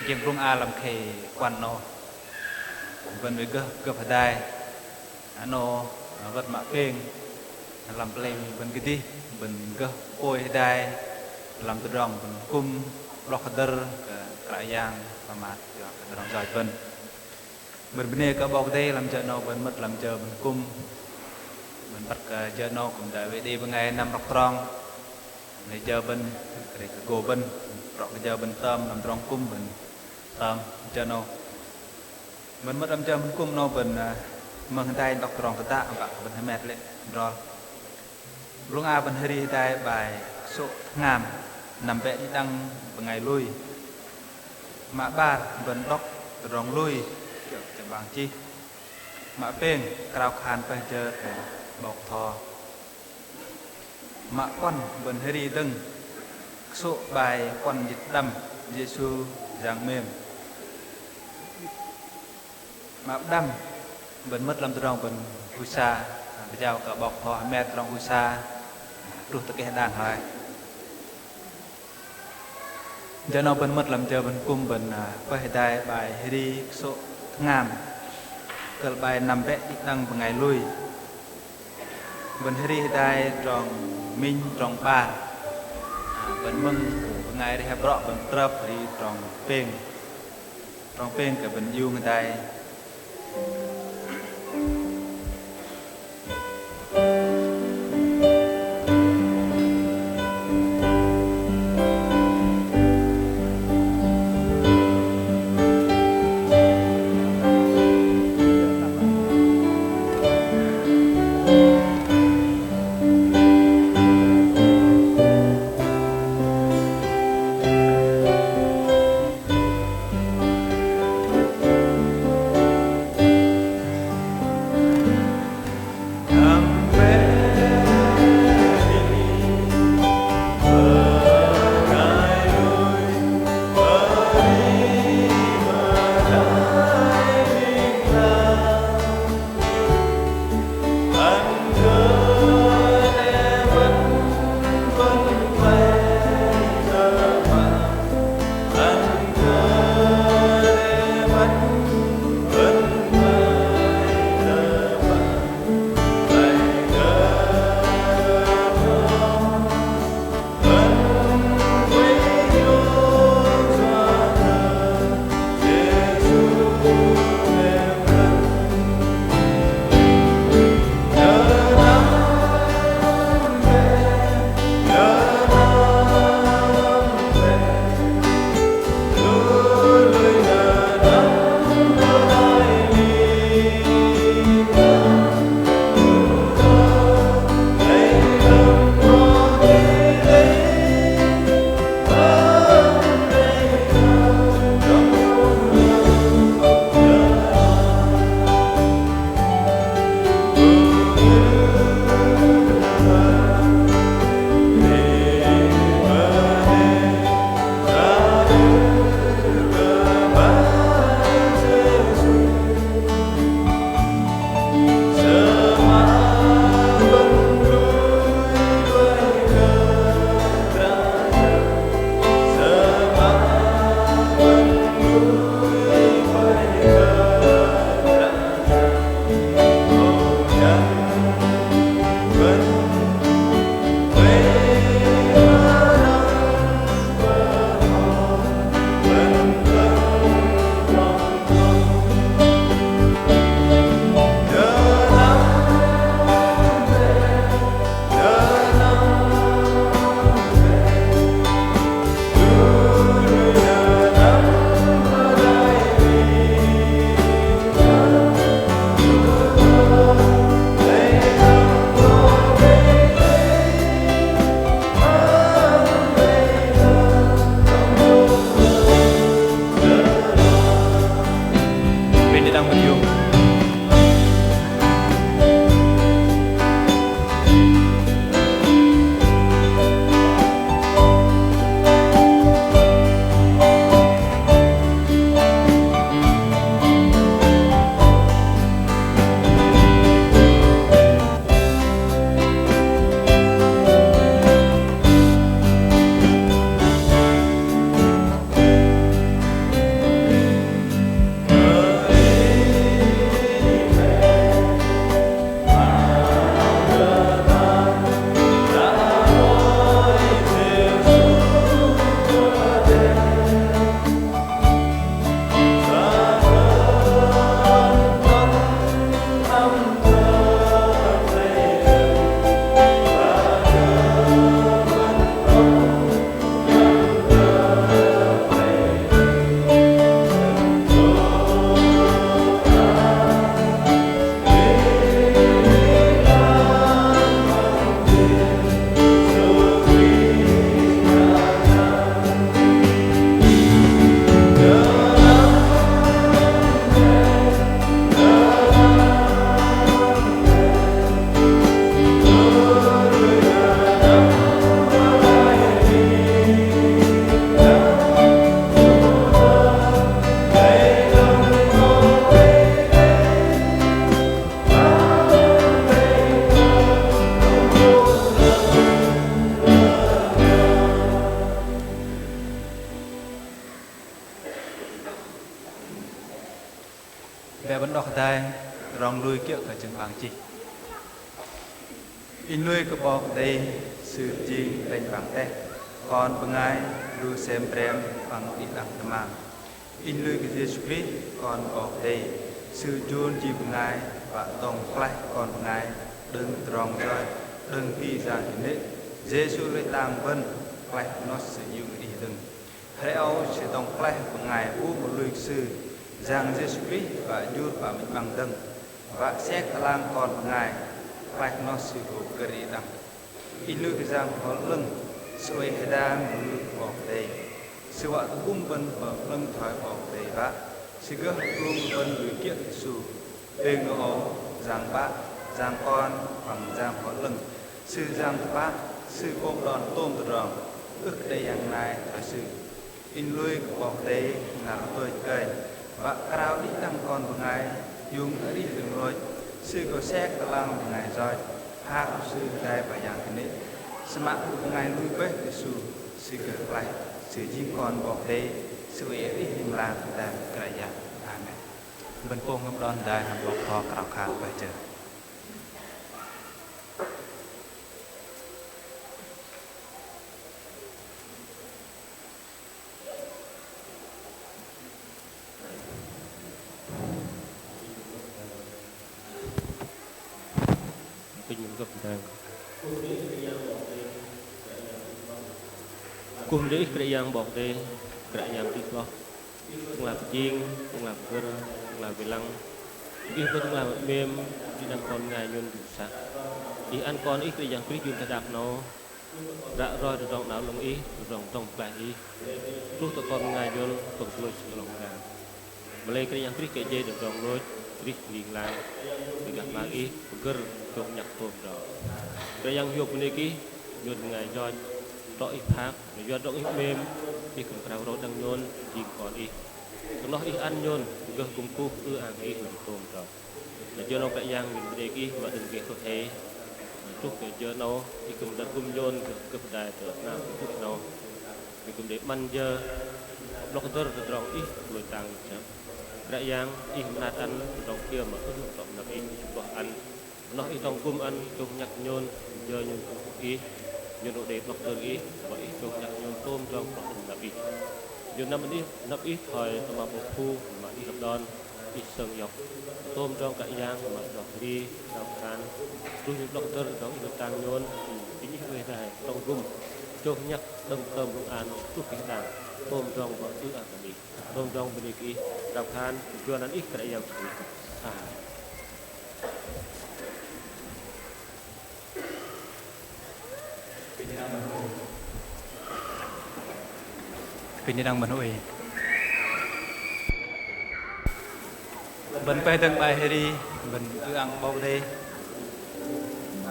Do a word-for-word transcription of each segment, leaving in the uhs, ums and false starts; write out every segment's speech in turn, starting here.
Giĕng blŭng a lăm khei puăn 'nâu. Bơ̆n oei gơh gơ̆p hơdai. Ano, wơ̆t mă pêng. Lăm pơlei bơ̆n kơdih, bơ̆n gơh pôi hơdai. Lăm tơdrong bơ̆n kŭm, 'blŏk hơdơ̆r kơ Kră Yang, pơmat, kơ tơdrong yoch bơ̆n. Bơ̆n bơnê kơ 'Bok Kei-Dei lăm jơ 'nâu bơ̆n mơ̆t lăm jơ bơ̆n kŭm. Bơ̆n băt kơ jơ 'nâu kŭm dai wei đei bơngai năm rŏk trong. Nơ̆r jơ bơ̆n, kơdih kơ gô bơ̆n, rŏk kơ jơ bơ̆n tơm, lăm tơdrong kŭm bơ̆n tơm, jơ 'nâu. Bơ̆n mơ̆t lăm jơ bơ̆n kŭm 'nâu bơ̆n, ơ, mơ̆ng hơdai đŏk tơdrong tơdă, bă kơ bơ̆n hơmet lê̆, adrol. Blŭng a bơ̆n hơri hơdai 'bai kơsô̆ tơhngam, năm bĕ đĭ đăng bơngai lui. Mă 'bar bơ̆n đŏk tơdrong lui, kiơ̆ tơbang chih. Mă pêng krao khan pơih jơ kơ 'bok bơtho. Mă puăn bơ̆n hơri dơ̆ng kơsô̆ 'bai puăn jĭt pơđăm Yêsu Yang 'mêm. Mă pơđăm bơ̆n mơ̆t lăm tơdrong bơ̆n huch sa, pơjao kơ 'bok bơtho hơmet tơdrong huch sa truh tơ keh đang hloi. Jơ 'nâu bơ̆n mơ̆t lăm jơ bơ̆n kŭm bơ̆n, ơ, pơih hơdai 'bai hơri kơsô̆ tơhngam. Kơ̆l 'bai năm bĕ đĭ đăng bơngai lui. Bơ̆n hơri hơdai trong minh trong 'bar. Ơ, bơ̆n mơ̆ng bơngai rih hơbrŏ bơ̆n trơp hơri trong pêng. Trong pêng kơ bơ̆n iung hơdai. Bĕ bơ̆n đŏk hơdai tơdrong lui kiơ̆ kơ jơ̆ng 'bang chih. Inh lui kơ 'Bok Kei-Dei, Sư jing tơchĕng păng teh kon bơngai lu sem brem păng đĭ đăng tơmam. Inh lui kơ Yêsu Krist, Kon 'Bok Kei-Dei, Sư jur jing bơngai, wă dŏng pơklaih kon bơngai đơ̆ng tơdrong yoch, đơ̆ng ti yang kơnê̆. Yêsu lui tang bơ̆n, pơklaih noh Sư iung arih dơ̆ng. Hrei âu Sư dŏng pơklaih bơngai bu mă lui kơ Sư. Yang Yêsu Krist wă jur pă minh 'bang dơ̆ng, wă sek tơlang kon bơngai, pơklaih noh Sư gô pơgơ̆r đĭ đăng. Inh lui kơ Yang Bơhngol 'Lơ̆ng, Sư oei hơdai mă lui kơ 'Bok Kei-Dei. Sư wă tơgŭm bơ̆n pơm 'lơ̆ng thoi 'Bok Kei-Dei wă. Sư gơh tơgŭm bơ̆n lui kiơ̆ kơ Sư. Pêng 'nâu âu, Yang Bă, Yang Kon, păng Yang Bơhngol 'Lơ̆ng. Sư Yang Tơpă, Sư pôm đon tôm tơdrong, ưh kơ đei yang nai thoi Sư. Inh lui kơ 'Bok Kei-Dei, năr tôch kơnh, wă krao đĭ đăng kon bơngai, iung arih dơ̆ng lôch, Sư gô sek tơlang bơngai yoch, pha kơ Sư hơdai păng yang kơnê̆. Sơmă lu bơngai lui bơih kơ Sư, Sư gơh pơklaih, Sư jing Kon 'Bok Kei-Dei, Sư oei arih ling lang tơ Kră Yang. Amen. Bơ̆n pôh ngơ̆m đon hơdai hăm 'bok pho krao khan bơih jơ. Kŭm đei Ih Kră Yang 'Bok Kei-Dei, Kră Yang tih hloh, Pơklaih pơjing, Pơklaih pơgơ̆r, Pơklaih wei lăng. Ih bơ̆n Pơklaih 'mêm đĭ đăng kon bơngai nhôn jŭm să. Ih ăn Kon Ih Kră Yang Krist jur teh đak 'nâu, ră roi tơdrong 'nao 'lơ̆ng Ih, tơdrong dŏng pơklaih Ih, truh tơ kon bơngai nhôn pơm kơlôch sơng 'lơ̆ng pơgang. Mă lei Kră Yang Krist kơ jei tơdrong lôch, arih ling lang, gah 'bang Ih pơgơ̆r chông nhăk tôm tơdrong. Kră Yang hiôk bơnê kơ Ih, nhôn bơngai yoch, trŏ Ih phak, yua tơdrong Ih 'mêm, Ih kư̆m krao rôh đơ̆ng nhôn jing kon Ih. Tơ noh Ih ăn nhôn gơh kŭm kuh ư-ang kơ Ih lăm tôm tơdrong. Jơ 'nâu Kră Yang nhôn bơnê kơ Ih mă đơ̆ng gơh kơ hei. Truh kơ jơ 'nâu Ih kư̆m dơ̆ng tơgŭm nhôn gơh kơ hơdai tơ hnam tơdrong 'nâu. Ih kư̆m đei 'măn jơ 'blŏk dơ̆r tơdrong Ih lui tang jơ̆. Kră Yang Ih mơnat ăn tơdrong kiơ mă ưh lăm tŏm năp Ih, Ih kơplah ăn. Noh Ih dŏng tơgŭm ăn chông nhăk nhôn, jơ nhôn kŭm kuh Ih, nhôn rôh đei 'blŏk dơ̆r Ih, wă Ih chông nhăk nhôn tôm tơdrong 'blŏk dơ̆r năp Ih. Nhôn năm Ih, năm Ih thoi tơmam 'bok phu mă Ih lăp đon, Ih sơng iŏk. Tôm tơdrong Kră Yang mă đon hơri, krao khan, truh nhôn 'blŏk dơ̆r tơdrong Ih lui tang nhôn, Ih oei hơdai, dŏng tơgŭm, chông nhăk đơ̆ng tơm rŭng an, truh kơ đang, tôm tơdrong wă ư-ang kơ Ih. Tôm tơdrong bơnê kơ Ih, krao khan, yua anăn Ih Kră Yang Yêsu Krist. Amen. Pinh đĭ đăng bơ̆n oei. Bơ̆n pơih dơ̆ng bai hơri, bơ̆n ư-ang 'Bok Kei-Dei.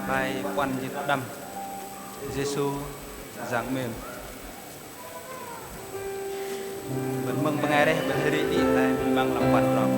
Bai puăn jĭt pơđăm. Yêsu Yang 'mêm. Bơ̆n mơ̆ng bơngai reh, bơ̆n hơri đĭ tai măng lăm puăn prong.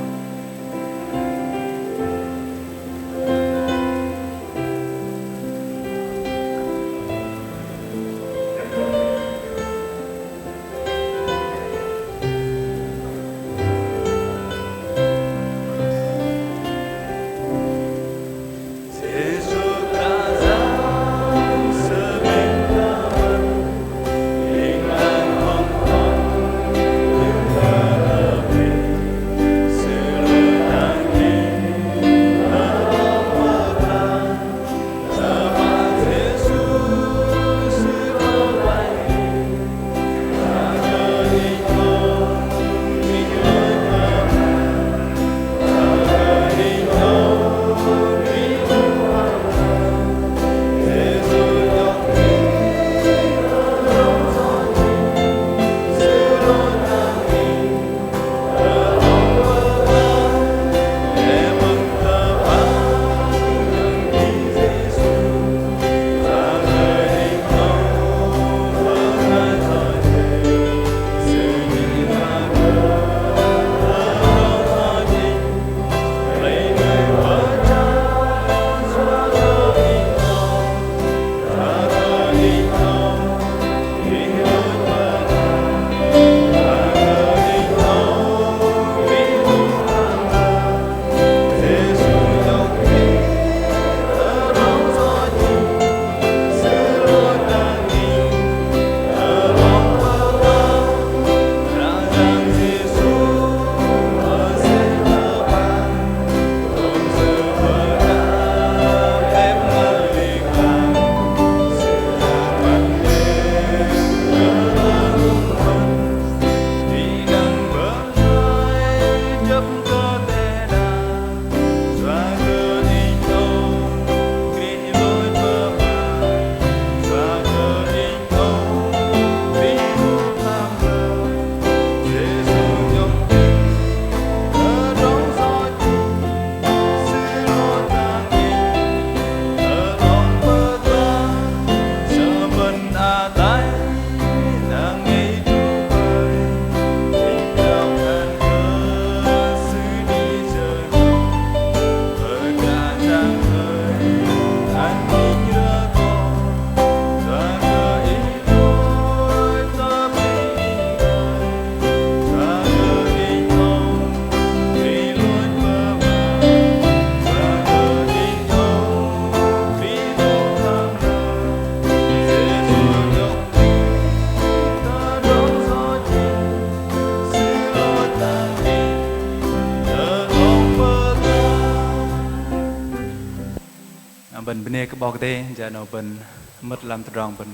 Bơ̆n bơnê kơ 'Bok Kei-Dei, jơ 'nâu bơ̆n mơ̆t lăm tơdrong bơ̆n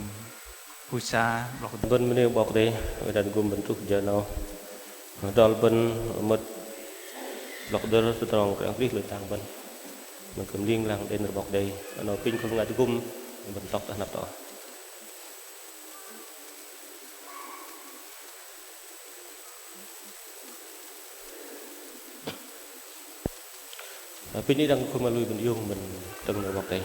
huch sa 'blŏk. Bơ̆n bơnê 'Bok Kei-Dei, oei đơ̆ng tơgŭm bơ̆n truh jơ 'nâu. Dŏl bơ̆n mơ̆t 'blŏk dơ̆r tơdrong Kră Yang Krist lui tang bơ̆n. Bơ̆n kư̆m ling lang đei nơ̆r 'Bok Kei-Dei. Ơ 'nâu apinh khul bơngai tơgŭm, bơ̆n tŏk tơ hơnăp tŏ. Apinh đĭ đăng khul bơngai lui bơ̆n iung bơ̆n tơ̆ng nơ̆r 'Bok Kei-Dei.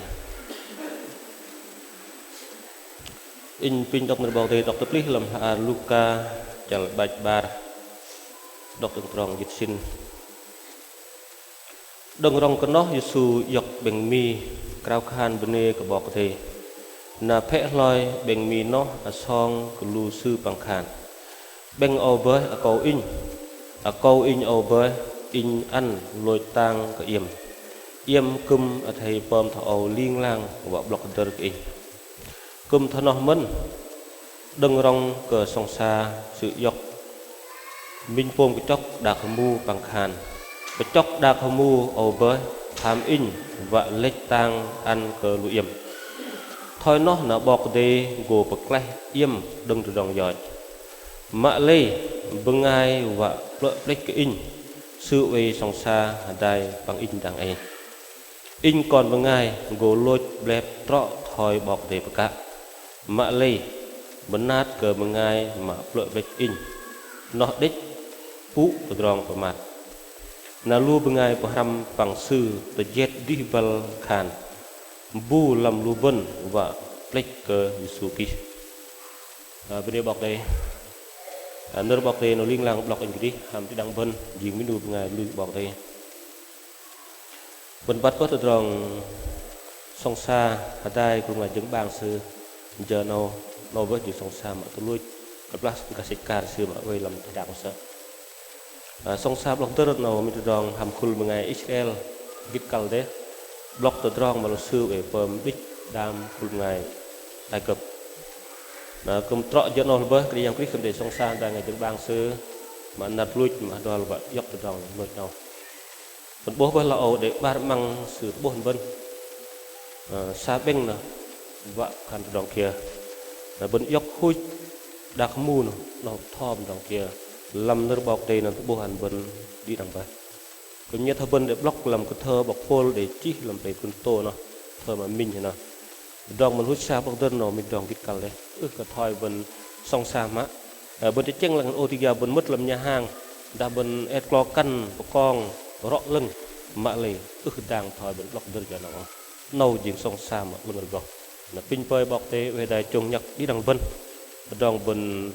Inh apinh đŏk nơ̆r 'Bok Kei-Dei đŏk tơplih lăm hla ar Luka chăl 'bar jĭt 'bar. Đŏk tơ̆ng trong jĭt sĭn. Đơ̆ng rŏng kơ noh Yêsu iŏk 'bĕng mi krao khan bơnê kơ 'Bok Kei-Dei. Na phĕ hloi 'bĕng mi noh asong kơ lu sư păng khan: 'Bĕng âu bơih akâu Inh, akâu Inh âu bơih, Inh ăn lôch tang kơ iĕm. Iĕm kư̆m athei pơm thoi âu ling lang wă 'blŏk dơ̆r kơ Inh. Kư̆m thoi noh mơ̆n, đơ̆ng rŏng kơ sŏng sa sư iŏk minh pôm kơchŏk đak hơmu păng khan: Kơchŏk đak hơmu âu bơih, pham Inh wă lĕch tang ăn kơ lu iĕm. Thoi noh na 'Bok Kei-Dei gô pơklaih iĕm đơ̆ng tơdrong yoch. Mă lei bơngai wă plơ̆ plĕch kơ Inh, sư oei sŏng sa hơdai păng Inh dang ei. Inh Kon bơngai gô lôch 'blep trŏ thoi 'Bok Kei-Dei pơkă. Mă lei, mơnat kơ bơngai mă plơ̆ plĕch Inh. Noh đĕch pŭ tơdrong pơmat. Na lu bơngai pơhrăm păng sư tơjet dih băl khan: Bu lăm lu bơ̆n wă plĕch kơ Yêsu Krist. Ơ, bơnê 'Bok Kei-Dei. Ơ, nơ̆r 'Bok Kei-Dei noh ling lang 'blŏk inh kơdih, hăm đĭ đăng bơ̆n jing minh 'nu bơngai lui 'Bok Kei-Dei. Bơ̆n băt bơih tơdrong sŏng sa hơdai khul bơngai jơ̆ng 'bang sư, jơ 'nâu, 'nâu bơih jing sŏng sa mă tuch luch, kơplah gah sĕch akar sư mă oei lăm teh đak mơsêh. Ơ, sŏng sa 'blŏk dơ̆r 'nâu minh tơdrong hăm khul bơngai Israel gĭt kăl dêh, 'blŏk tơdrong mă lu sư oei pơm đĭch đam khul bơngai Ai Cập. Na kư̆m trŏ jơ 'nâu bơih Kră Yang Krist kư̆m đei sŏng sa hơdai bơngai jơ̆ng 'bang sư mă năr luch mă hơdrol wă iŏk tơdrong luch 'nâu. Bơ̆n 'bôh bơih la âu đei 'bar 'măng sư tơ'bôh ăn bơ̆n. Ơ, sa 'bĕng noh wă khan tơdrong kiơ. Na bơ̆n iŏk huch đak hơmu noh, noh bơtho tơdrong kiơ. Lăm nơ̆r 'Bok Kei-Dei noh tơ'bôh ăn bơ̆n đĭ đăng bơih. Kư̆m nhen thoi bơ̆n đei 'blŏk lăm kơthơ 'bok Pôl đei chih lăm pơlei Kôrintô noh, thoi mă minh noh. Tơdrong bơ̆n huch sa 'blŏk dơ̆r noh minh tơdrong gĭt kăl dêh. Ưh kơ thoi bơ̆n sŏng sa mă. Ơ, bơ̆n tơchĕng lăng ô ti ga bơ̆n mơ̆t lăm nhà hàng, dah bơ̆n et klo kăn pơkong rŏ 'lơ̆ng, mă lei ưh kơ dang thoi bơ̆n 'blŏk dơ̆r jơ 'nâu. 'Nâu jing sŏng sa mă 'lơ̆ng rơgoh. Na apinh pơi 'Bok Kei-Dei oei hơdai chông nhăk đĭ đăng bơ̆n. Tơdrong bơ̆n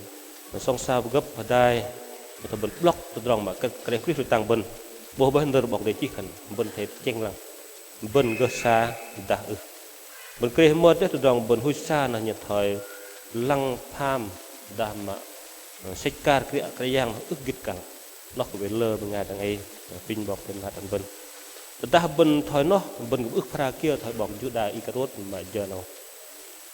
sŏng sa pơgơ̆p hơdai, thoi bơ̆n 'blŏk tơdrong mă Kră, Kră Yang Krist lui tang bơ̆n. 'Bôh bơih nơ̆r 'Bok Kei-Dei chih khan bơ̆n athei tơchĕng lăng. Bơ̆n gơh sa dah ưh. Bơ̆n kreh mơ̆t dêh tơdrong bơ̆n huch sa noh nhen thoi lăng pham dah mă, ơ, sĕch akar Kră, Kră Yang noh ưh gĭt kăl. Noh kơ oei lơ bơngai dang ei, apinh 'Bok Kei-Dei mơnat ăn bơ̆n. Tơdah bơ̆n thoi noh, bơ̆n kư̆m ưh phara kiơ thoi 'bok Juđa Iskariôt mă jơ 'nâu.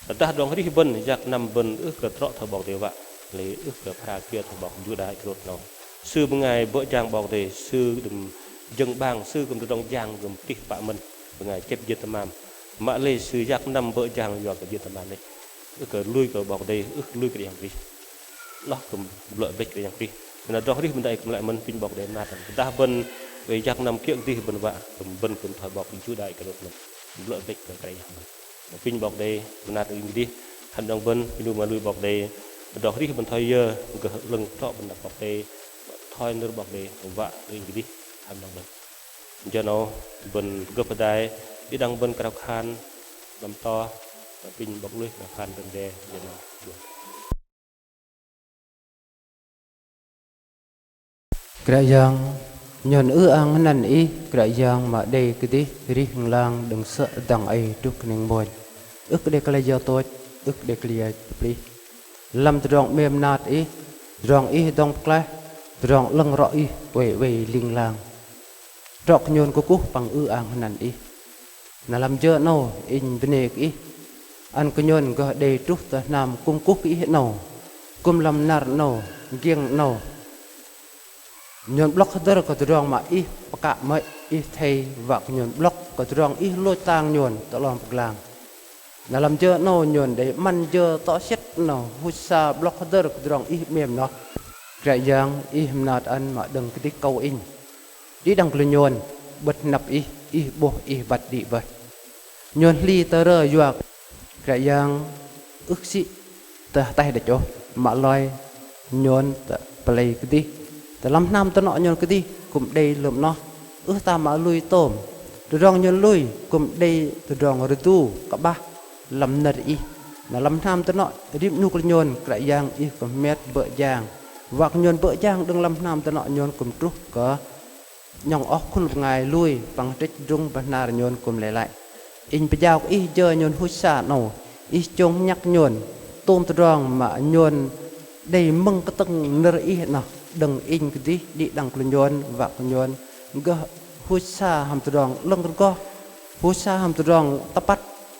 Tơdah tơdrong arih bơ̆n, yak năm bơ̆n ưh kơ trŏ thoi 'Bok Kei-Dei wă, lei ưh kơ phara kiơ thoi 'bok Juđa Iskariôt 'nâu. Sư bơngai bơ̆ jang 'Bok Kei-Dei, sư đơ̆ng jơ̆ng 'bang, sư kư̆m tơdrong jang kư̆m tih pă mơ̆n, bơngai chĕp jên tơmam. Mă lei sư yak năm bơ̆ jang yua kơ jên tơmam lei. Ưh kơ lui kơ 'Bok Kei-Dei, ưh kơ lui kơ Kră Yang Krist. Noh kư̆m blơ̆ blĕch Kră Yang Krist. Na tơdrong arih bơ̆n dang ei kư̆m lei mơ̆n, apinh 'Bok Kei-Dei mơnat. Tơdah bơ̆n oei yak năm kiơ̆ kơdih bơ̆n wă, kư̆m bơ̆n kư̆m thoi 'bok Juđa Iskariôt mơ̆n. Blơ̆ blĕch kơ Kră Yang mơ̆n. Apinh 'Bok Kei-Dei mơnat inh kơdih, hăm đĭ đăng bơ̆n, apinh 'nu bơngai lui 'Bok Kei-Dei. Tơdrong arih bơ̆n thoi yơ, gơh 'lơ̆ng trŏ bơ̆n đak 'Bok Kei-Dei, thoi nơ̆r 'Bok Kei-Dei wă inh kơdih, hăm đĭ đăng bơ̆n. Jơ 'nâu bơ̆n pơgơ̆p hơdai, đĭ đăng bơ̆n krao khan lăm to, apinh 'Bok Lui krao khan đơ̆ng đe, jơ 'nâu. Kră Yang, nhôn ư-ang hơnăn Ih, Kră Yang mă đei kơdih arih ling lang đơ̆ng sơ̆ dang ei truh kơning mônh. Ưh kơ đei kơ lai yơ tôch, ưh kơ đei kơ lai yơ tơplih. Lăm tơdrong 'mêm mơnat Ih, tơdrong Ih dŏng pơklaih, tơdrong 'lơ̆ng rŏ Ih oei oei ling lang. Trŏ kơ nhôn kơkuh păng ư-ang hơnăn Ih. Na lăm jơ 'nâu inh bơnê kơ Ih. Ăn kơ nhôn gơh đei truh tơ hnam kŭm kuh kơ Ih 'nâu. Kư̆m lăm năr 'nâu, giĕng 'nâu. Nhôn 'blŏk hơdơ̆r kơ tơdrong mă Ih pơkă 'mơ̆i. Ih athei wă kơ nhôn 'blŏk kơ tơdrong Ih lôch tang nhôn tơ 'long pơglang. Na lăm jơ 'nâu nhôn đei 'măn jơ tŏ sĕt 'nâu huch sa 'blŏk hơdơ̆r kơ tơdrong Ih 'mêm noh. Kră Yang Ih mơnat ăn mă đơ̆ng kơdih akâu inh. Đĭ đăng kơ lu nhôn 'bơ̆t hơnăp Ih, Ih 'bôh Ih băt đĭ bơih. Nhôn hli tơrơ yua Kră Yang ưh kơ sĭ tơ ataih đĕch ôh, mă lei nhôn tơ pơlei kơdih. Tơ lăm hnam tơnŏ nhôn kơdih kư̆m đei lơ̆m noh. Ưh tam mă lui tôm. Tơdrong nhôn lui kư̆m đei tơdrong rơdu kơ'bah lăm nơ̆r Ih. Na lăm hnam tơnŏ rim 'nu kơ lu nhôn Kră Yang Ih kư̆m hơmet bơ̆ jang. Wă kơ nhôn bơ̆ jang đơ̆ng lăm hnam tơnŏ nhôn kư̆m truh kơ 'nhŏng oh khul bơngai lui păng hơdrĕch hơdrung bơhnar nhôn kư̆m lei lăi. Inh pơjao kơ Ih jơ nhôn huch sa 'nâu, Ih chông nhăk nhôn, tôm tơdrong mă nhôn đei mơ̆ng kơtơ̆ng nơ̆r Ih noh, đơ̆ng inh kơdih đĭ đăng kơ lu nhôn, wă kơ nhôn gơh huch sa hăm tơdrong 'lơ̆ng rơgoh, huch sa hăm tơdrong tơpăt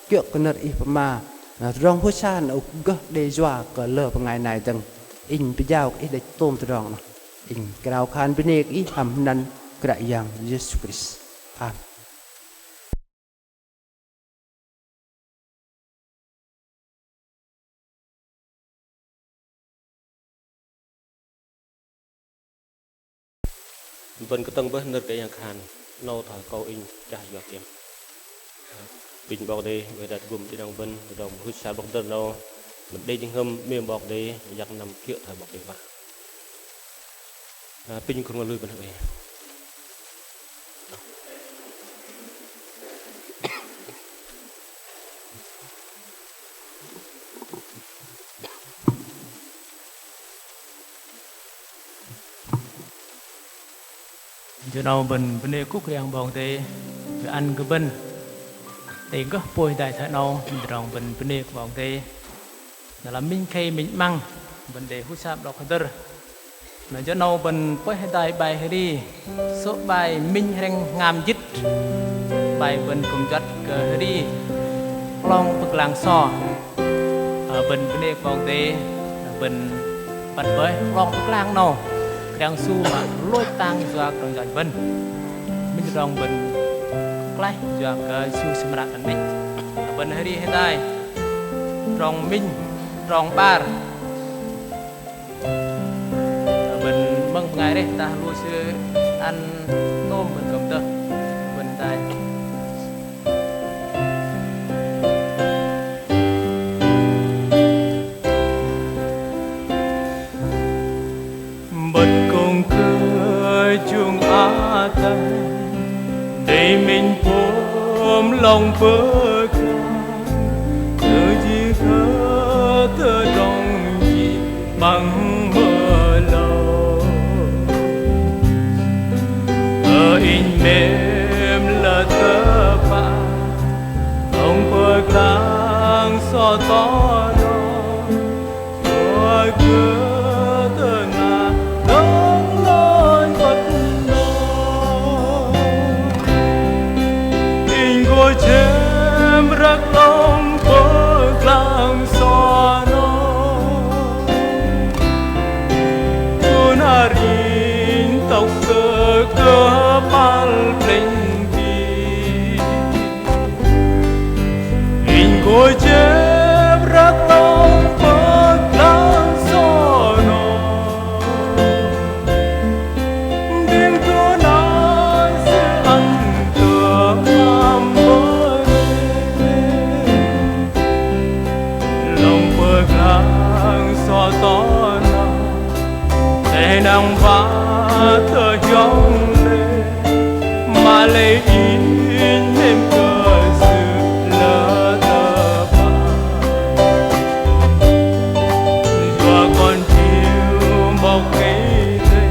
kiơ̆ kơ nơ̆r Ih pơma, na tơdrong huch sa 'nâu gơh đei yua kơ lơ bơngai nai dơ̆ng. Inh pơjao kơ Ih đĕch tôm tơdrong noh. Inh krao khan bơnê kơ Ih hăm anăn Kră Yang Yêsu Krist. Amen. Bơ̆n kơtơ̆ng bơih nơ̆r Kră Yang khan 'nâu thoi akâu inh chah yua kiơ̆. Apinh 'Bok Kei-Dei oei hơdai tơgŭm đĭ đăng bơ̆n, tơdrong mă huch sa 'blŏk hơdơ̆r 'nâu, bơ̆n đei jơhngơ̆m 'mêm 'Bok Kei-Dei, yak năm kiơ̆ thoi 'Bok Kei-Dei wă. Apinh kư̆m lui bơ̆n hơbei. Jơ 'nâu bơ̆n bơnê kŭk Kră Yang 'Bok Kei-Dei, gơh ăn kơ bơ̆n đei gơh pôih hơdai thoi 'nâu, tơdrong bơ̆n bơnê kơ 'Bok Kei-Dei. Na lăm minh khei minh 'măng bơ̆n đei huch sa 'blŏk hơdơ̆r. Na jơ 'nâu bơ̆n pơih hơdai bai hơri, sô̆ bai minh hrĕng hngam jĭt. Bai bơ̆n kư̆m juăt kơ hơri 'long pơglang so. Ơ, bơ̆n bơnê kơ 'Bok Kei-Dei, bơ̆n băt bơih 'long pơglang 'nâu Kră Yang Yêsu mă lôch tang yua kơ tơdrong yoch bơ̆n. Minh tơdrong bơ̆n klaih yua kơ Yêsu sư mơnat ăn đĕch. Bơ̆n hơri hơdai trong minh, trong 'bar. Bơ̆n mơ̆ng bơngai reh tah lu sư ăn tôm bơ̆n kư̆m dơ̆ng. Bơ̆n tai. Bơ̆n kông kơ jung ataih, đei minh pôm 'long pơglang, tơ jĭ kơ tơdrong jĭ păng mơlâu. Ơ inh 'mêm lơ tơpă, 'long pơglang so tơnŏ. Yua kơ tơnap đơ̆ng lôch băt noh, inh gô jĕm răk 'long pơglang so noh. Tŭn hăr inh tŏk tơ kơpal plĕnh ti. Inh gô jĕp răk 'long pơglang so noh. Đĭng tŭn hăr sư ăn tơmam bơih. 'Long pơglang so tơnap. 'Nĕ năng ba tơ hiong lê̆, mă lei inh 'mêm kơ Sư lơ tơpă. Yua kon chiu 'Bok Kei-Dei,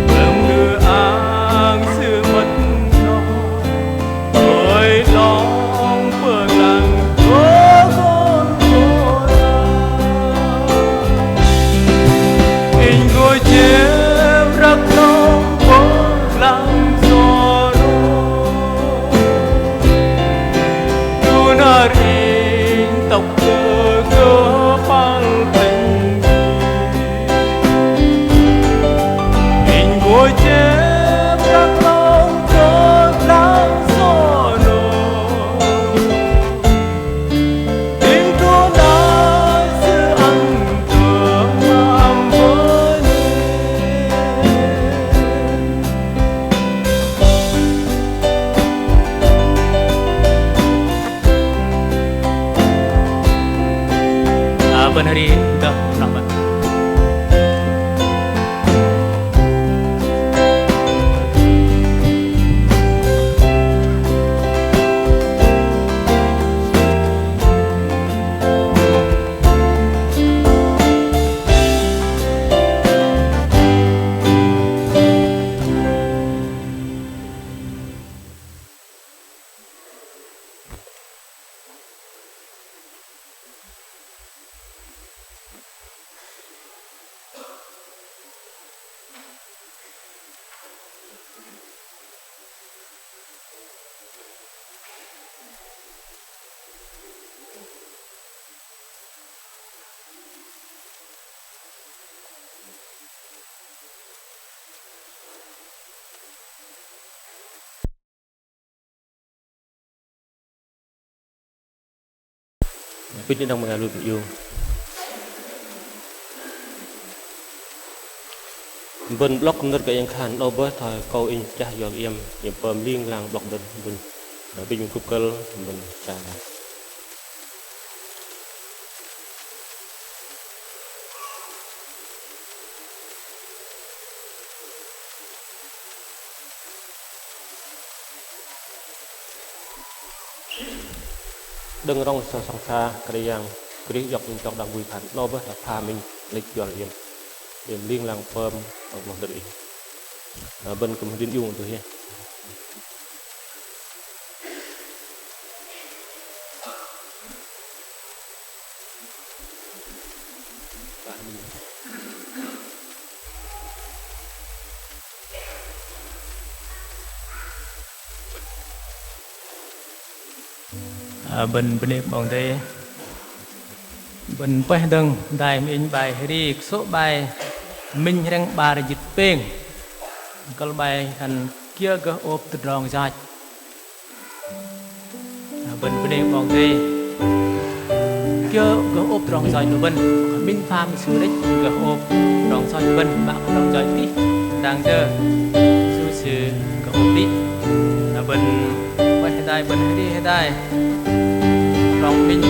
lơ̆m gơh ang Sư mơ̆t noh. Ơi 'long pơglang tơ Gôlgôtha. Inh gô jĕp răk tơ Apinh đĭ đăng bơngai lu iung. Bơ̆n 'blŏk nơ̆r kơ inh khan 'nâu bơih thoi akâu inh chah yol iĕm, iĕm pơm ling lang 'blŏk bơ̆n, bơ̆n apinh bơ̆n kŭp kơ̆l, bơ̆n chah. Đơ̆ng rŏng sơ̆ sŏng sa Kră Yang, Krist iŏk inh chŏk đăng bui khan 'nâu bơih thoi pha minh lĕch yol iĕm, iĕm ling lang pơm tơ'ngloh nơ̆r inh. Bơ̆n kư̆m hơdrin iung tơ hei. Ơ, bơ̆n bơnê 'Bok Kei-Dei. Bơ̆n pơih dơ̆ng dai minh 'bai hơri kơsô̆ 'bai minh hrĕng 'bar jĭt pêng. Kơ̆l 'bai khan kiơ gơh ôp tơdrong yoch. Bơ̆n bơnê 'Bok Kei-Dei. Kiơ gơh ôp tơdrong yoch lu bơ̆n. Minh pham sư đĕch gơh ôp tơdrong yoch bơ̆n, mă tơdrong yoch tih. Dang yơ sư sư gơh ôp tih. Bơ̆n pơih hơdai, bơ̆n hơri hơdai. Tơdrong minh,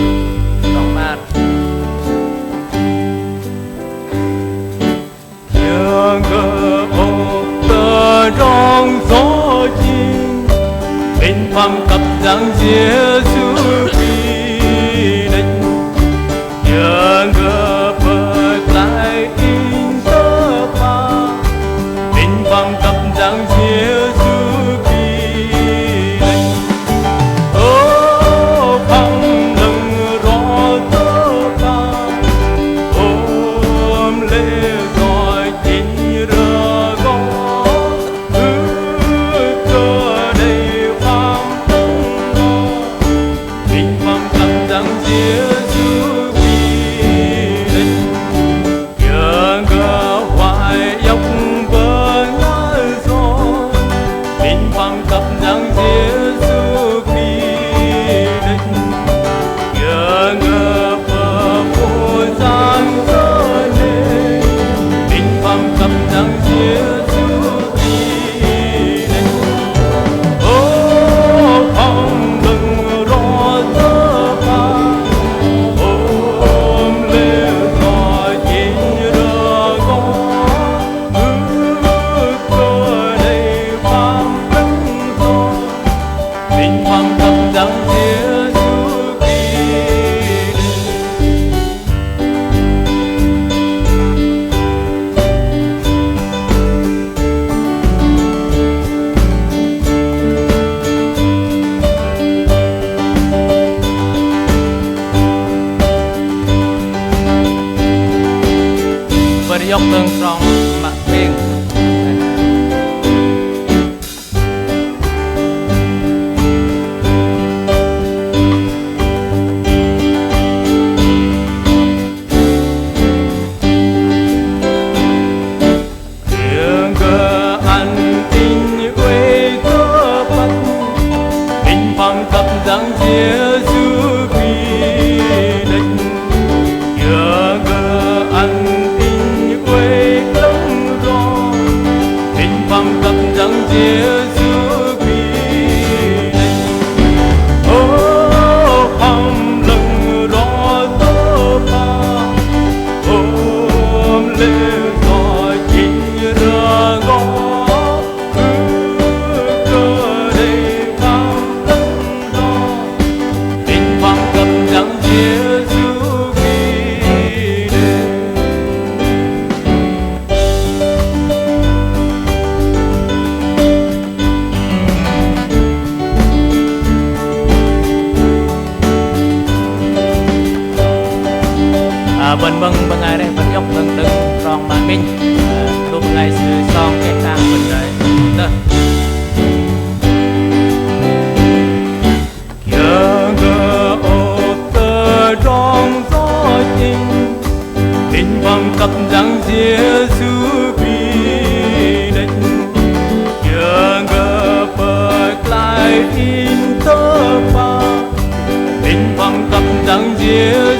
tơdrong 'bar. Kiơ gơh ôp tơdrong yoch inh, minh pham kăp Yang Yêsu Krist đĕch. Kiơ gơh pơklaih inh tơpă, minh pham kăp Yang Yêsu Krist đĕch. Ơ, pham 'lơ̆ng rŏ tơpă, ôm lê̆ yoch inh rơgoh, ưh kơ đei pham 'lơ̆ng rŏ, minh pham kăp Yang Yêsu Krist đĕch. Kiơ gơh huay iŏk bơngai yoch, minh pham kăp Yang Yêsu Krist đĕch. Kiơ gơh pơpŭ Yang Yêsu, minh pham kăp Yang Yêsu Krist đĕch. Ơ, pham 'lơ̆ng rŏ tơpă, ôm lê̆ yoch inh rơgoh, ưh kơ đei pham 'lơ̆ng rŏ, minh pham kăp Yang Yêsu Krist. Bơ̆n iŏk đơ̆ng trong mă pêng. Kiơ gơh ăn inh oei tơpă, minh pham kăp Yang Yêsu Krist đĕch. Kiơ gơh ăn inh oei 'lơ̆ng rŏ, minh pham kăp Yang Yêsu Krist đĕch. Ơ, pham 'lơ̆ng rŏ tơpă, ôm lê̆ yoch inh rơgoh, ưh kơ đei pham 'lơ̆ng rŏ, minh pham kăp Yang Yêsu Krist đĕch. Ơ, bơ̆n mơ̆ng bơngai rĕh bơ̆n iŏk đơ̆ng đơ̆ng trong mă minh. Ơ, lu bơngai sư song keh tang bơ̆n đei tơh. Kiơ gơh ôp tơdrong yoch inh, minh pham kăp Yang Yêsu Krist đĕch. Kiơ gơh pơklaih inh tơpă, minh pham kăp Yang Yêsu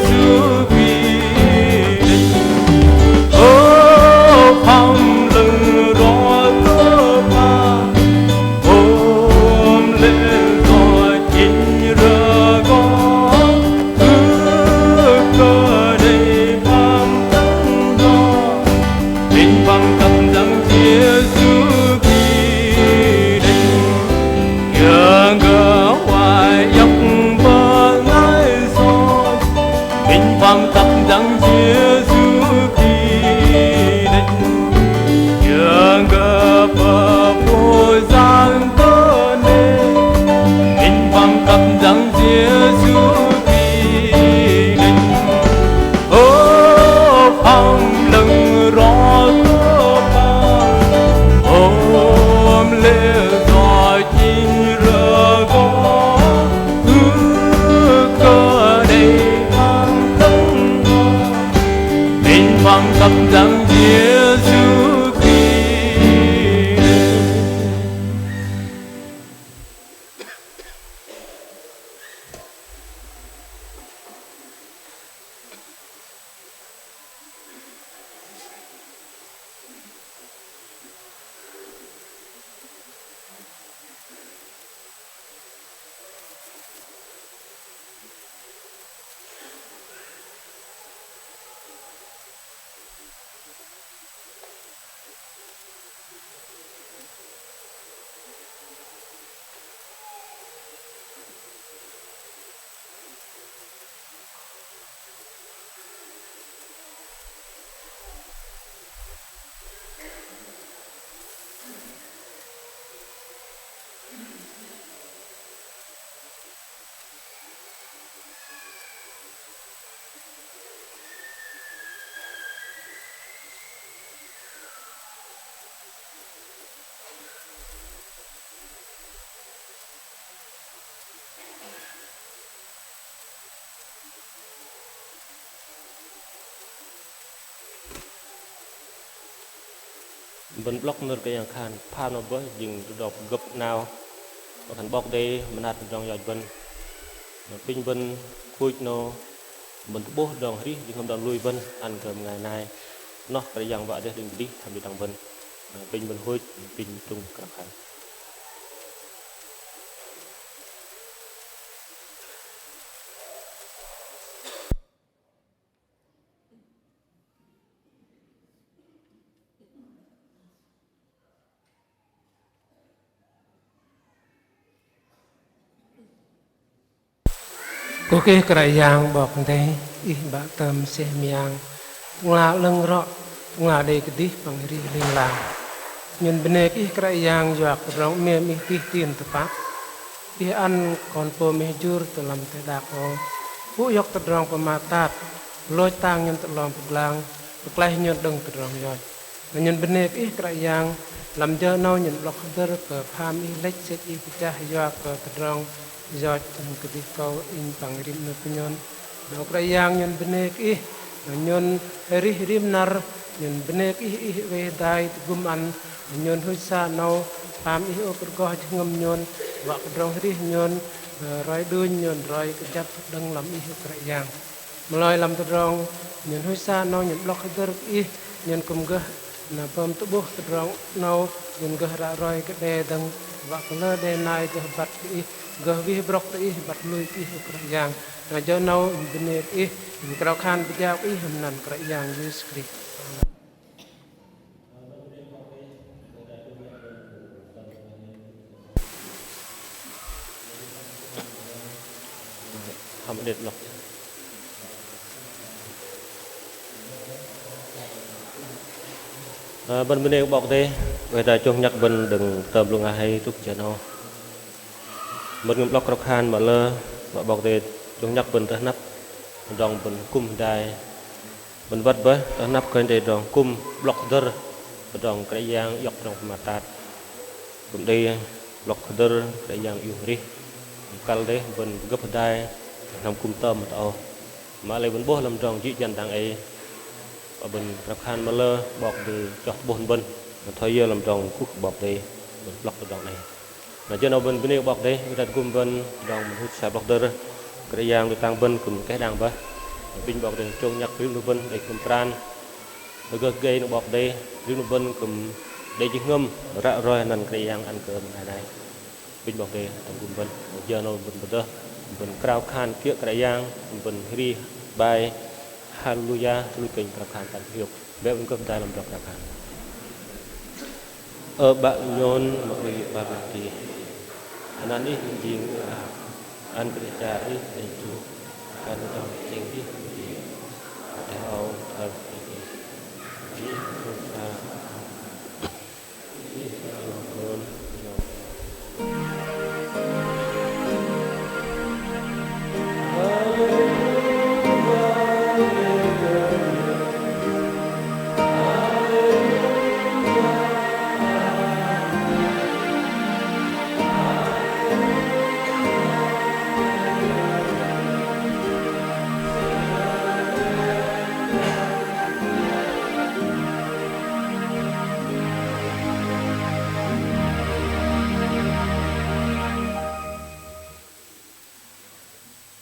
Bơ̆n 'blŏk nơ̆r Kră Yang khan, pham 'nâu bơih jing tơdrong pơgơ̆p 'nao. Bơ̆n khan 'Bok Kei-Dei mơnat tơdrong yoch bơ̆n. Apinh bơ̆n khuch 'nâu bơ̆n tơ'bôh tơdrong arih jơhngơ̆m đon lui bơ̆n ăn kơ bơngai nai. Noh Kră Yang wă dêh đơ̆ng kơdih hăm đĭ đăng bơ̆n. Apinh bơ̆n huch, apinh trung krao khan. Kơkuh kơ Kră Yang 'Bok Kei-Dei, Ih bă tơm seh mơyang, Tơ'ngla 'lơ̆ng rŏ, Tơ'ngla đei kơdih păng arih ling lang. Nhôn bơnê kơ Ih Kră Yang yua kơ tơdrong 'mêm Ih tih tin tơpă. Ih ăn Kon pôm Ih jur tơ lăm teh đak âu, pŭ iŏk tơdrong pơmat tat, lôch tang nhôn tơ 'long pơglang, pơklaih nhôn đơ̆ng tơdrong yoch. Na nhôn bơnê kơ Ih Kră Yang, lăm jơ 'nâu nhôn 'blŏk hơdơ̆r kơ pham Ih lĕch sĕch Ih pơchah yua kơ tơdrong yoch, nhôn kơdih akâu Inh păng rim 'nơ̆p kơ nhôn. Na Kră Yang nhôn bơnê kơ Ih, na nhôn arih rim năr, nhôn bơnê kơ Ih, Ih oei hơdai tơgŭm ăn, na nhôn huch sa 'nâu, pham Ih ưh kơ rơgoh jơhngơ̆m nhôn, wă kơ tơdrong arih nhôn, roi đunh nhôn roi kơjăp đơ̆ng lăm Ih Kră Yang. Mă lei lăm tơdrong nhôn huch sa 'nâu nhôn 'blŏk hơdơ̆r kơ Ih, nhôn kư̆m gơh na pơm tơ'bôh tơdrong 'nâu, nhôn gơh ră roi kơ đe dơ̆ng, wă kơ lơ đe nai gơh băt kơ Ih, gơh wih brŏk tơ Ih, băt lui kơ Ih Kră Yang. Na jơ 'nâu bơnê kơ Ih, nhôn krao khan pơjao kơ Ih hăm anăn Kră Yang Yêsu Krist. Amen. Hăm đĕt lŏk. Ơ, bơ̆n bơnê kơ 'Bok Kei-Dei, oei hơdai chông nhăk bơ̆n đơ̆ng tơm lu bơngai hei truh jơ 'nâu. Bơ̆n kư̆m 'blŏk krao khan mă lơ, mă 'Bok Kei-Dei chông nhăk bơ̆n tơ'năp, tơdrong bơ̆n kư̆m hơdai. Bơ̆n wăt bơih, tơ hơnăp kơnh đei tơdrong kư̆m 'blŏk hơdơ̆r, tơdrong Kră Yang iŏk tơdrong pơmat tat. Kư̆m đei 'blŏk hơdơ̆r Kră Yang iung arih. Kăl dêh bơ̆n pơgơ̆p hơdai, hnam kư̆m tơm mă tơ âu. Mă lei bơ̆n 'bôh lăm tơdrong jĭ jăn dang ei. Bơ̆n krao khan mă lơ 'Bok Kei-Dei choh tơ'bôh bơ̆n, bơ̆n thoi yơ lăm tơdrong kŭh 'Bok Kei-Dei, bơ̆n 'blŏk tơdrong ei. Na jơ 'nâu bơ̆n bơnê kơ 'Bok Kei-Dei, wei hơdai tơgŭm bơ̆n, tơdrong mă huch sa 'blŏk hơdơ̆r, Kră Yang lui tang bơ̆n kư̆m keh đang bơih. Apinh 'Bok Kei-Dei chông nhăk rim 'nu bơ̆n đei kư̆m pran. Hơgơh gei 'nu 'Bok Kei-Dei, rim 'nu bơ̆n kư̆m đei jơhngơ̆m, ră roi anăn Kră Yang ăn kơ bơngai nai. Apinh 'Bok Kei-Dei tơgŭm bơ̆n, jơ 'nâu bơ̆n pơdơh, bơ̆n krao khan kiơ̆ Kră Yang, bơ̆n hơri bai, Haleluya, tơluch kơnh krao khan tăn hiôk. Bĕ bơ̆n gơh hơdai lăm tơdrong krao khan. Ơ 'Bă nhôn mă oei 'bar lăm adih. Anăn Ih jing ur-ang. Ăn kơ Ih char Ih đei truh. Ăn tơdrong tơchĕng Ih đei. Teh âu, tơl Ih. Ih, Ih, Ih, Ih,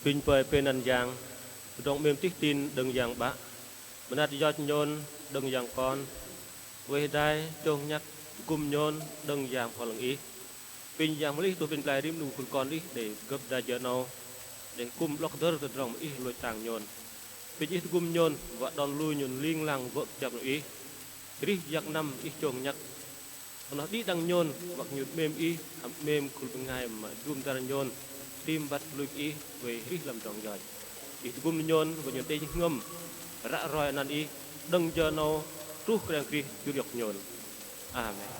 Apinh pơi pêng anăn Yang, tơdrong 'mêm tih tin đơ̆ng Yang 'Bă, mơnat yoch nhôn đơ̆ng Yang Kon, wei hơdai chông nhăk tơgŭm nhôn đơ̆ng Yang Bơhngol 'Lơ̆ng Ih. Apinh Yang Bơhngol 'Lơ̆ng Ih tuh pơklaih rim 'nu khul kon Ih đei pơgơ̆p hơdai jơ 'nâu, đei kư̆m 'blŏk hơdơ̆r tơdrong mă Ih lôch tang nhôn. Apinh Ih tơgŭm nhôn, wă đon lui nhôn ling lang wơ̆ kơjăp 'nâu Ih. Arih yak năm Ih chông nhăk. Noh đĭ đăng nhôn, wă kơ nhôn 'mêm Ih, hăm 'mêm khul bơngai mă jŭm dăr nhôn, tam băt lui kơ Ih, wei arih lăm tơdrong yoch. Ih tơgŭm nhôn, wă nhôn đei jơhngơ̆m, ră roi anăn Ih, đơ̆ng jơ 'nâu, truh Kră Yang Krist jur iŏk nhôn. Amen.